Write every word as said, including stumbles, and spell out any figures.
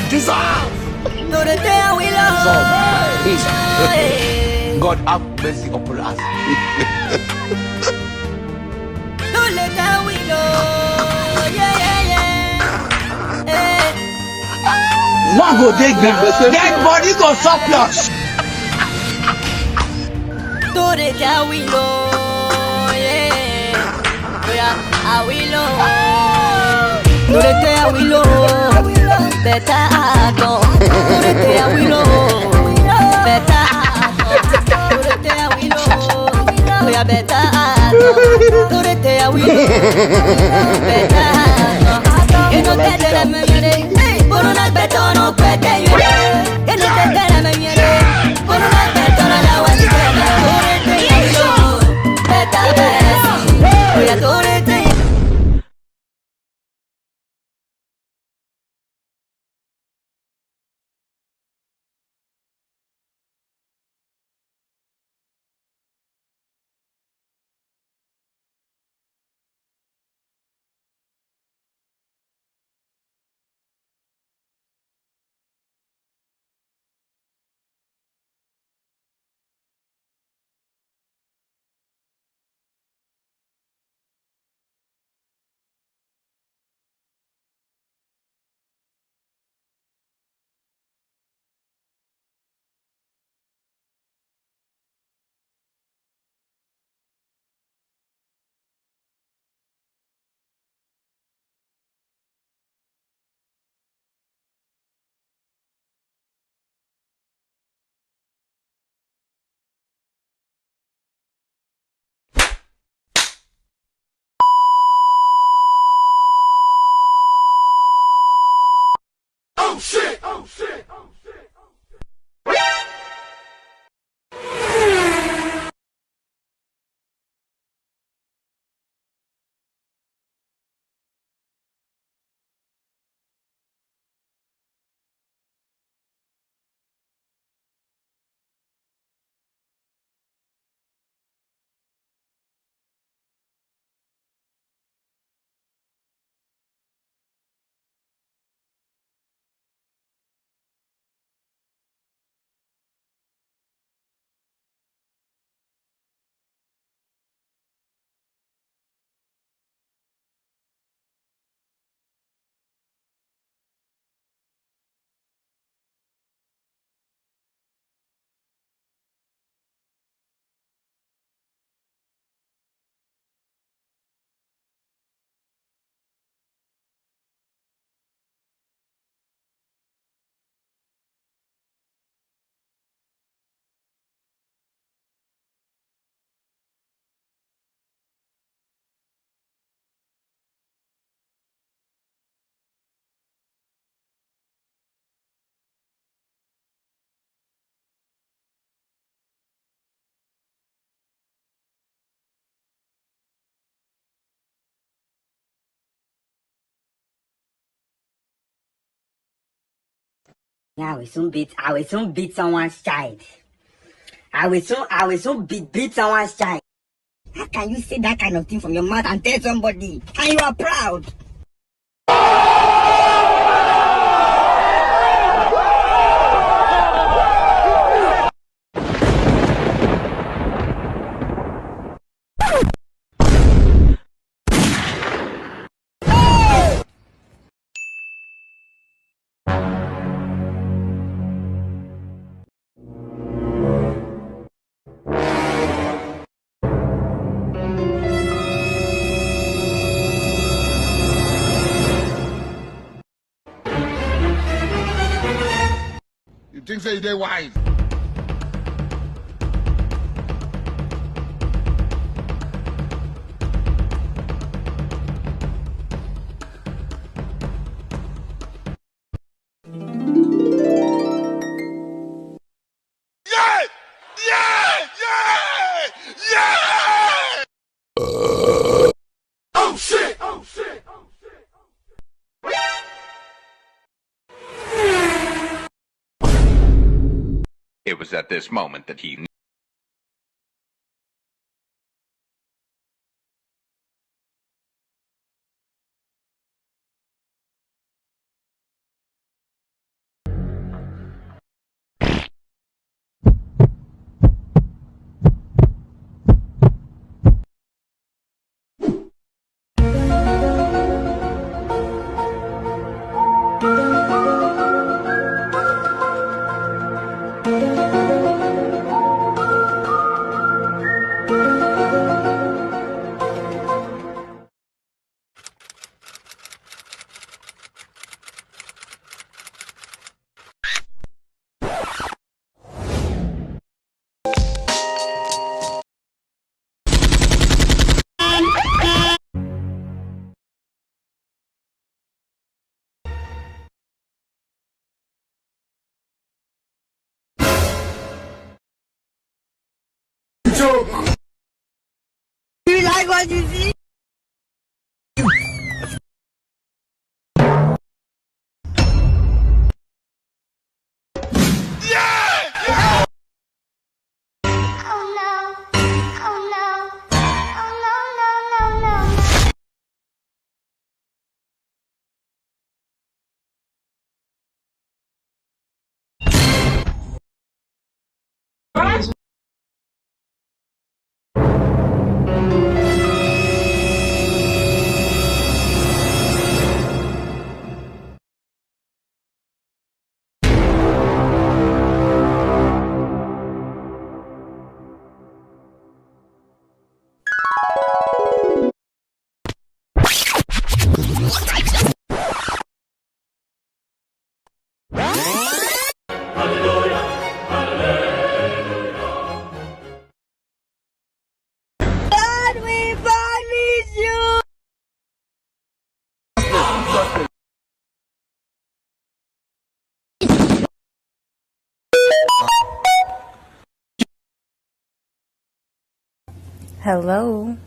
Jesus! Today we love. Jesus. God have mercy upon us. Today we love. Yeah, yeah, yeah. Eh. One go dey ground, dead body go surplus. Today we love. Yeah. Oya, Awilo. No dey tell Awilo. Better act on. No dey tell Awilo. Better act on. No dey tell Awilo. Oya, better act on. No dey tell Awilo. Better act on. You know that, that I'm a, hey, Corona better no better you. You know that, that I'm a, Oh shit! Oh shit! Oh shit! Yeah, I will soon beat, I will soon beat someone's child. I will soon, I will soon beat, beat someone's child. How can you say that kind of thing from your mouth and tell somebody? And you are proud. You think say you dey wise? Yeah! Yeah! Yeah! Yeah! Oh shit! Oh shit! Oh shit! It was at this moment that he knew. Pas d'usine. Hello.